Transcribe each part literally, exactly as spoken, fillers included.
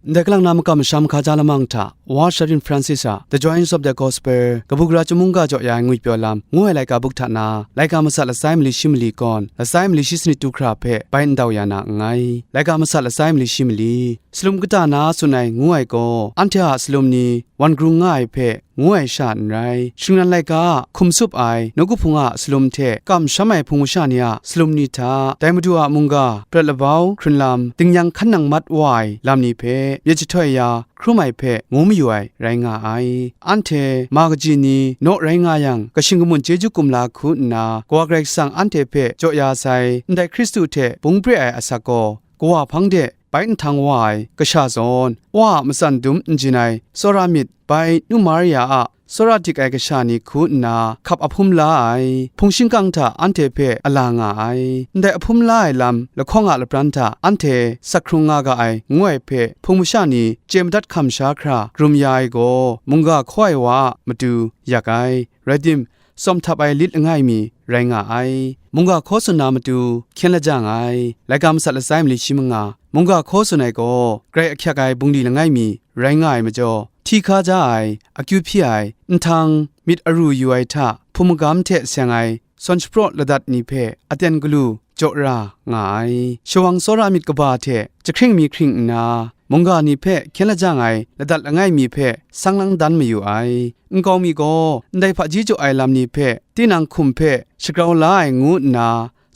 Ndai kalang na makam masham hkaja lamang hta, Wa Sharin Francis a The Joys of the Gospel, kabu gara chyum mungga jaw ya ai ngwipyaw lam, ngu ai laika buk hta na, laika masat lasai mali shi mali kawn, lasai mali shi sanit tu hkra hpe bai ndau ya na nngai. Laika masat lasai mali shi mali, salum kata na tsun ai ngu ai gaw, anhte a salum ni wan grung nga ai hpe, ngu ai sha n rai. Shingran laika a hkum sup ai nawku hpung a salum hte kamsham ai hpung masha ni a salum ni hta, dai Madu a mungga, prat labau, hkrunlam, dingyang hkan nang mat wa ai lam ni hpe myit jahtoi ya hkrum ai hpe ngu mayu ai rai nga ai. Anhte ma kaji ni naw rai nga yang, kashing kamun chyeju kumla hku nna, Kawa Karai Kasang anhte hpe jaw ya sai, ndai Hkristu hte bung pre ai asak gaw, Kawa hpang de bai nhtang wa ai kasha zawn, Wa a matsan dum n jin ai tsawra myit bai Nu Maria a tsawra dik ai kasha ni hku nna hkap ahpum la ai, hpung shingkang hta anhte hpe a la nga ai. Ndai ahpum la ai lam lahkawng a lapran hta anhte sak hkrung nga ga ai, ngu ai hpe hpung masha ni chye madat hkam sha hkra, grum ya ai gaw, mungga hkaw ai wa a matu yak ai, rai tim, tsawm htap ai lit langai mi rai nga ai. Mungga hkaw tsun na matu hkyen lajang ai, laika masat lasai mali shi manga, mungga hkaw tsun ai gaw, grai ahkyak ai bungli langai mi rai nga ai majaw, hti hkaja ai, akyu hpyi ai, nhtang myit aru yu ai hta, hpung magam hte seng ai, sawn shapraw ladat ni hpe aten galu jaw ra nga ai. Shawang tsawra myit kaba hte jahkring mi hkring nna, mungga ni hpe hkyen lajang ai ladat langai mi hpe sang lang dan mayu ai. Nkau mi gaw ndai hpaji jaw ai lam ni hpe tinang hkum hpe shagrau la ai ngu nna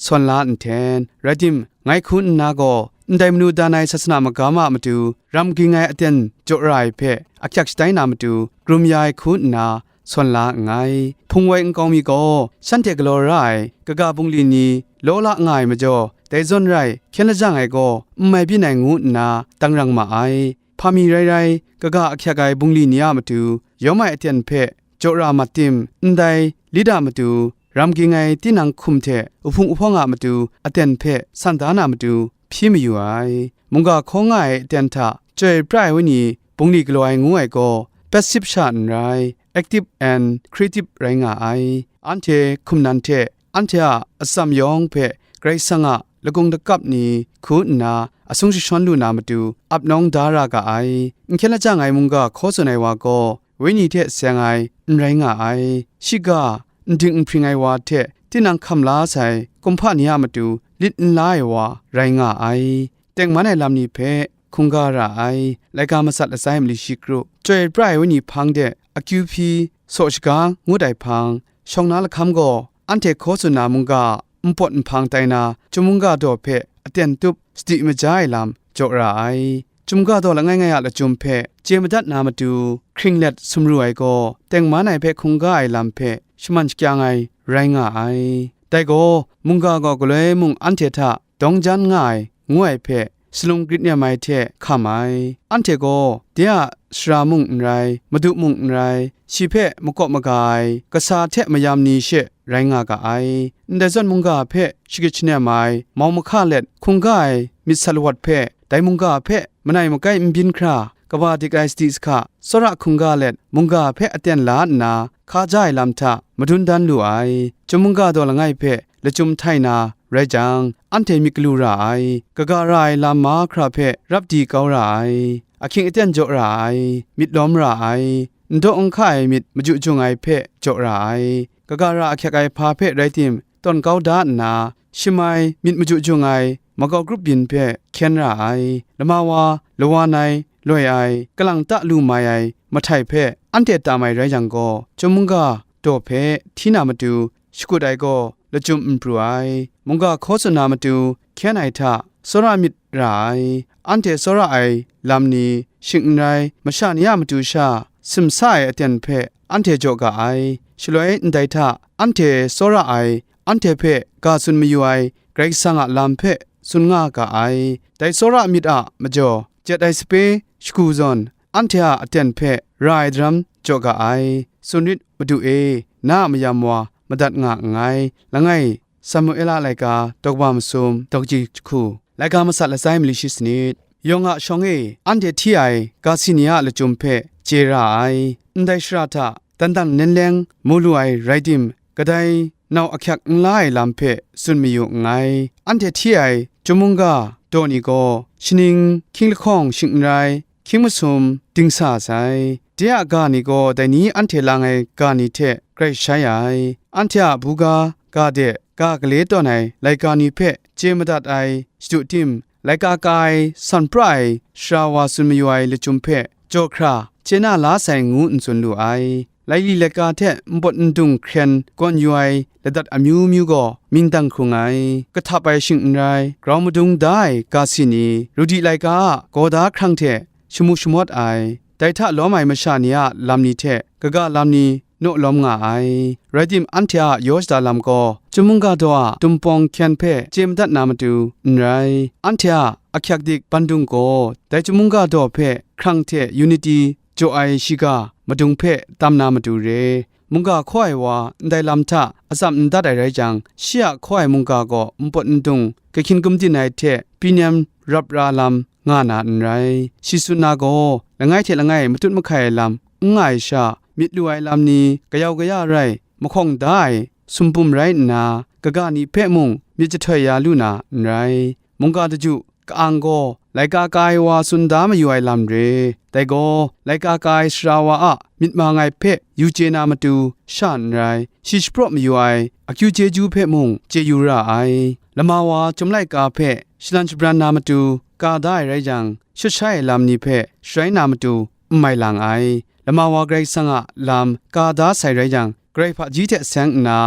sawn la nhten, rai tim, ngai hku nna gaw, ndai manu dan ai sasana magam a matu ram ging ai aten jaw ra ai hpe ahkyak shatai na matu grum ya ai hku nna sawn la nngai. Hpung woi nkau mi gaw shanhte galaw ra ai kaga bungli ni law la nga ai majaw, dai zawn rai hkyen lajang ai gaw n mai byin ai ngu nna dang rang ma ai. Hpa mi rai rai, kaga ahkyak ai bungli ni a matu yawm ai aten hpe jaw ra mat tim, ndai lit a matu ram ging ai tinang hkum hte uhpung uhpawng a matu aten hpe san da na matu hpyi mayu ai. Mungga hkaw nga ai aten hta chyoi pra ai wenyi bungli galaw ai ngu ai gaw, passive sha n rai, active and creative rai nga ai. Anhte hkum nan hte anhte a atsam yawng hpe Karai Kasang a lakung lakap ni hku nna asung jashawn lu na matu ap nawng da ra ga ai. N hkyen lajang ai mungga hkaw tsun ai wa gaw, wenyi hte seng ai n rai nga ai. Shiga, n ding n hpring ai wa hte tinang hkam la sai kumhpa ni a matu lit n la ai wa rai nga ai. Tengman ai lam ni hpe hkungga ra ai. Laika masat lasai mali shi kru, chyoi pra ai wenyi hpang de akyu hpyi, saw shaga ngut ai hpang, shawng na lahkam gaw, anhte hkaw tsun na mungga a npawt nhpang tai na, chyum mungga daw hpe aten tup sadi maja ai lam jaw ra ai. Chyum mungga daw langai ngai a lachyum hpe chye madat na matu, hkring let sumru ai gaw, tengman ai hpe hkungga ai lam hpe shaman shakyang ai rai nga ai. Dai gaw, mungga gaw galoi mung anhte hta dawng jan nga ai, ngu ai hpe, salung grit nem ai hte hkam ai. Anhte gaw, de a sara mung n rai, madu mung n rai, shi hpe makawp maga ai, kasa hte mayam ni she rai nga ga ai. Ndai zawn mungga hpe shagrit shanem ai, mau mahka let hkungga ai myit sat lawat hpe, dai mungga hpe manai makai n byin hkra, kaba dik ai sadi sahka, tsawra hkungga let mungga hpe aten la nna, hkaja ai lam hta madun dan lu ai. Chyum mungga daw langai hpe lachyum htai na rai jang, anhte myit galu ra ai, kaga ra ai lam mahkra hpe rap di kau ra ai, ahkying aten jaw ra ai, myit lawm ra ai, n daw n hka ai myit maju jung ai hpe jaw ra ai, kaga ra ahkyak ai hpa hpe rai tim, tawn kau da nna, shim ai myit maju jung ai makau grup byin hpe hkyen ra ai, lama wa, lawan ai, loi ai, kalang ta lu mai ai mahtai hpe anhte tam ai rai yang gaw, chyum mungga daw hpe hti na matu shakut ai gaw lachyum n pru ai. Mungga hkaw tsun na matu hkyen ai hta tsawra myit ra ai. Anhte tsawra ai lam ni shing n rai, masha ni a matu sha simsa ai aten hpe anhte jaw ga ai. Shaloi ndai hta anhte tsawra ai, anhte hpe ga tsun mayu ai Karai Kasang a lam hpe tsun nga ga ai. Dai tsawra myit a majaw, jet ai sape shagu zawn, anhte a aten hpe ra ai daram jaw ga ai. Tsun rit, Madu e, na a mayam wa madat nga nngai. Langai, Samuela laika, daw kaba masum, daw kaji jahku, laika masat lasai mali shi sanit. Yawng a shawng e, anhte hti ai ga si ni a lachyum hpe chye ra ai. Ndai shara hta, dan dan nen leng mu lu ai rai tim, kadai nau ahkyak n la ai lam hpe tsun mayu nngai. Anhte hti ai chyum mungga daw ni gaw, shaning hkying lahkawng shing n rai, hkying masum dingsa sai. De a ga ni gaw dai ni anhte lang ai ga ni hte grai shai ai. Anhte a buga, ga de, ga gale tawn ai laika ni hpe chye madat ai shadu tim, laika ka ai, san pra ai, sara wa tsun mayu ai lachyum hpe jaw hkra chye na la sai ngu n tsun lu ai. Laili laika hte npawt ndung hkren gawn yu ai ladat amyu myu gaw mying dang hkrung ai. Kahtap ai shing n rai, grau madung da ai ga si ni, rudi laika a gawda hkrang hte shamu shamawt ai, dai hta lawm ai masha ni a lam ni hte kaga lam ni naw lawm nga ai. Rai tim, anhte a yaw shada lam gaw, chyum mungga daw a tumpawng hkyen hpe chye madat na matu n rai. Anhte a ahkyak dik bandung gaw, dai chyum mungga daw hpe hkrang hte unity jaw ai shiga madung hpe tam na matu re. Mungga hkaw ai wa ndai lam hta atsam n dat ai rai jang, shi a hkaw ai mungga gaw npawt ndung kahkyin gumdin ai hte pyi nem rap ra lam nga na n rai. Shi tsun na gaw, langai hte langai matut mahkai ai lam n nga ai sha, myit lu ai lam ni, kayau kaya rai, mahkawng da ai sumpum rai nna, kaga ni hpe mung myit jahtoi ya lu na n rai. Mungga daju ka-ang gaw, laika ka ai wa tsun da mayu ai lam re. Dai gaw, laika ka ai sara wa a myit ma ngai hpe yu chye na matu sha n rai, shi shapraw mayu ai akyu chyeju hpe mung chye yu ra ai. Lama wa chyum laika hpe shalan shabran na matu ka da ai rai jang, shut shai ai lam ni hpe sharai na matu n mai lang ai. Lama wa Karai Kasang a lam ka da sai rai jang, Karai hpaji hte seng nna,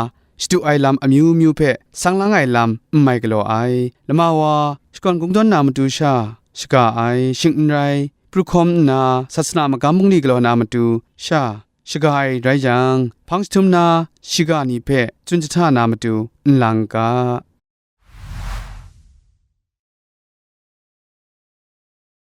shadu ai lam amyu myu hpe sang lang ai lam n mai galaw ai. Lama wa shakawn kungdawn na matu sha shaga ai, shing n rai, pru hkawm nna sasana magam bungli galaw na matu sha shaga ai rai jang, hpang jahtum na shiga ni hpe tsun jahta na matu n lang ga.